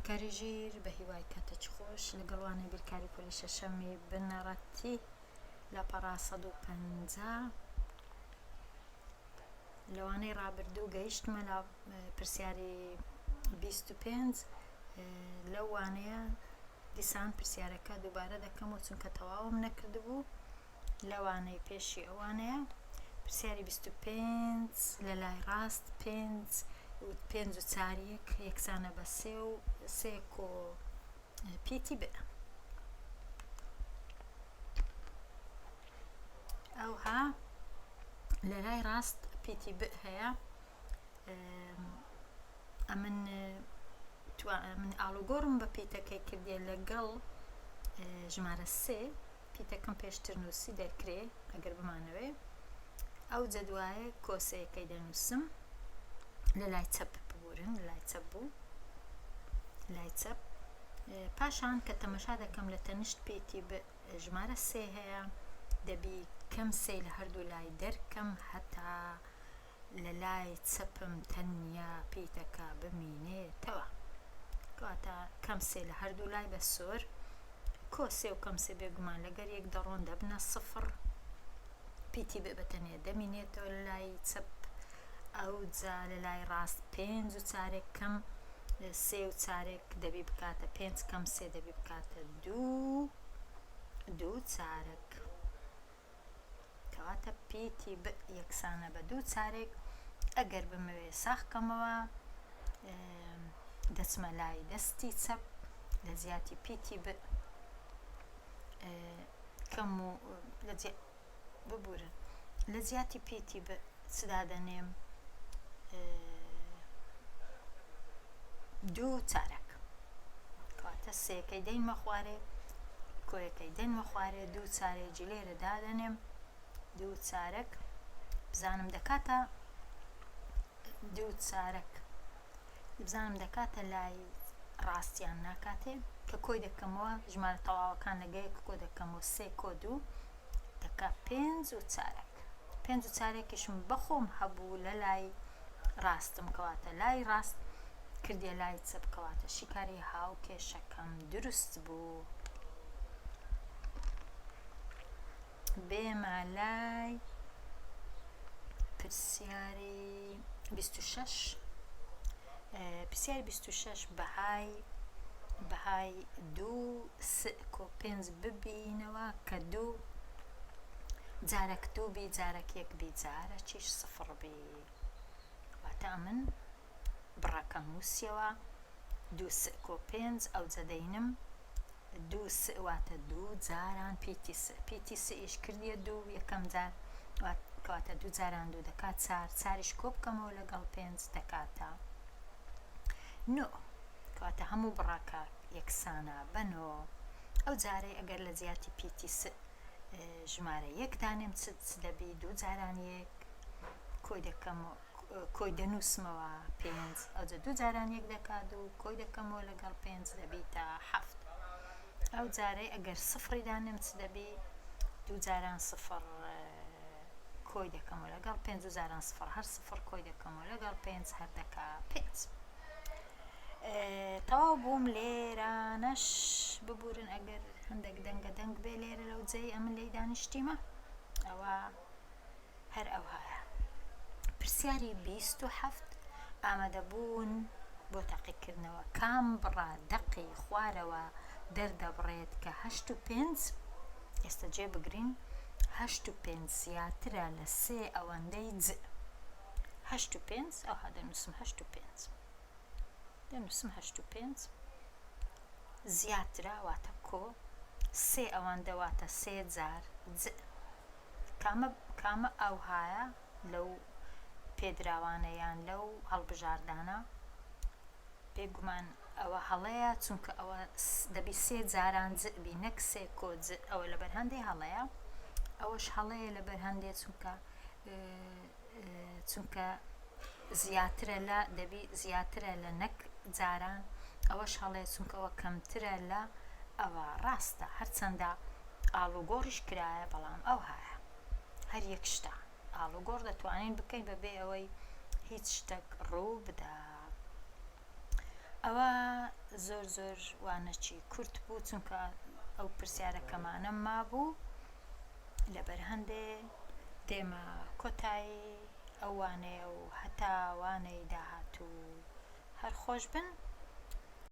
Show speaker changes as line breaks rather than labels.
خوێندکاری ژیر بە هیوای کاتێکی خۆش لەگەڵ وانەی بیرکاری پۆلی شەشەمی بنەڕەتی لاپەڕە 150 لەوانەی ڕابردوو گەیشتمە لە پرسیاری 25 لەو وانەیە دیسان پرسیارەکە دووبارە دەکەمەوە چونکە تەواوم نەکردبوو لەوانەی پێشی ئەوانەیە پرسیاری 25 لە لای ڕاست پێنج و پێنج و چار یەک یەکسانە بە سێ و سێ کۆ پیتی ب ئەوها لە لای ڕاست پیتی ب هەیە ئەمن من ئاڵوگۆڕم بە پیتەکەی کردیە لەگەڵ ژمارە سێ پیتەکەم پێشتر نووسی دەکرێ ئەگەر بمانەوێ ئەو جەدوایە کۆسەیەکەی دەنووسم لە لای چەپ ببورن لە لای چەپ بوو لای چەپ پاشان کە تەمەشا دەکەم لە تەنیشت پیتی ژمارە سێ هەیە دەبی کەم سێ لە هەردوو لای دەرکەم هەتا لە لای چەپم تەنیا پیتەکە بمینێتەوە. کەواتە کەم سێ لە هەردوو لای بە سۆر کۆ سێ و کەم سێ بێگومان لەگەر یەک دەڕۆن دەبنە سفر. پیتی بێ بە تەنیا دەمینێتەوە لە لای چەپ ئەوجا لە لای ڕاست پێنج و چارێک کەم سێ و چارێک دەبی بکاتە پێنج کەم سێ دەبی بکاتە دوو دوو چارەک. کەواتە پیتی ب یەکسانە بە دوو چارێک ئەگەر بمەوێ ساغ کەمەوە دەچمە لای دەستی چەپ لە جیاتی پیتی ب کەم و لە ببورن لە جیاتی پیتی ب چ دادەنێم دوو چارەک کەواتە سێکەی دەینمە خوارێ کۆیەکەی دەنمە خوارێ دوو چارێکی لێرە دادەنێم دوو چارەک بزانم دەکاتە دوو چارەک بزانم دەکاتە لای ڕاستیان ناکاتێ کە کۆی دەکەمەوە ژمارە تەواوەکان لەگەیەک کۆ دەکەمەوە سێ کۆ دوو دەکا پێنج و چارەک پێنج و چارێکیشم بەخۆم هەبوو لە لای ڕاستم کەواتە لای ڕاست کردیە لای چەپ کەواتە شیکاری هاوکێشەکەم دروست بوو بێمە لای پرسیاری 26 پرسیاری 26 بەهای بەهای دوو س کۆ پێنج ببینەوە کە دوو جارەک دوو بی جارەک یەک بی جارەکیش سفڕ بی واتە ئەمن بڕەکەم نووسیەوە دوو س کۆ پێنج ئەوجە دەینم دوو س واتە دوو جاران پیتی س پیتی س ئیش کردیە دوو یەکەم جار کەواتە دوو جاران دوو دەکات چار چاریش کۆ بکەمەوە لەگەڵ پێنج دەکاتە نۆ کەواتە هەموو بڕەکە یەکسانە بە نۆ ئەو جارەی ئەگەر لە جیاتی پیتی س ژمارە یەک دانێم چ چ دەبی دوو جاران یەک کۆی دەکەم کۆی دەنووسمەوە پێنج ئەوجە دوو جاران یەک دەکات و کۆی دەکەمەوە لەگەڵ پێنج دەبیتە حەفت ئەو جارەی ئەگەر سفری دانێم چ دەبی دوو جاران سفر کۆی دەکەمەوە لەگەڵ پێنج دوو جاران سفر هەر سفر کۆی دەکەمەوە لەگەڵ پێنج هەر دەکا پێنج تەواو بووم لێرانەش ببورن ئەگەر هەندێک دەنگە دەنگ بێ لێرە لەو جێی ئەمن لێی دانیشتیمە ئەوە هەر ئەوهایە پرسیاری 27 ئامادەبوون بۆ تاقیکردنەوە کام بڕە دەقی خوارەوە دەردەبڕێت کە هەشت و پێنج ئێستا جێ بگرین هەشت و پێنج زیاترە لە سێ ئەوەندەی ج هەشت و پێنج ئەوها دەنووسم هەشت و پێنج دەنووسم هەشت و پێنج زیاترە واتە کۆ سێ ئەوەندە واتە سێ جار ج کامە کامە ئەوهایە لەو پێدراوانە یان لەو هەڵبژاردانە بێگومان ئەوە هەڵەیە چونکە ئەوە دەبی سێ جاران ج بی نەک سێ کۆ ج ئەوە لەبەر هەندێ هەڵەیە ئەوەش هەڵەیە لەبەر هەندێ چونکە چونکە زیاترە لە دەبی زیاترە لە نەک جاران ئەوەش هەڵەیە چونکە ئەوە کەمترە لە ئەوە ڕاستە هەرچەندە ئاڵوگۆڕیش کرایە بەڵام ئەوهایە هەر یەک شتە ئاڵوگۆڕ دەتوانین بکەین بەبێ ئەوەی هیچ شتێک ڕوو بدا. ئەوە زۆر زۆر وانەکی کورت بوو چونکە ئەو پرسیارە کەمانەم مابوو لەبەر هەندێ دێمە کۆتایی ئەو وانەیە و هەتا وانەی داهاتوو هەر خۆش بن.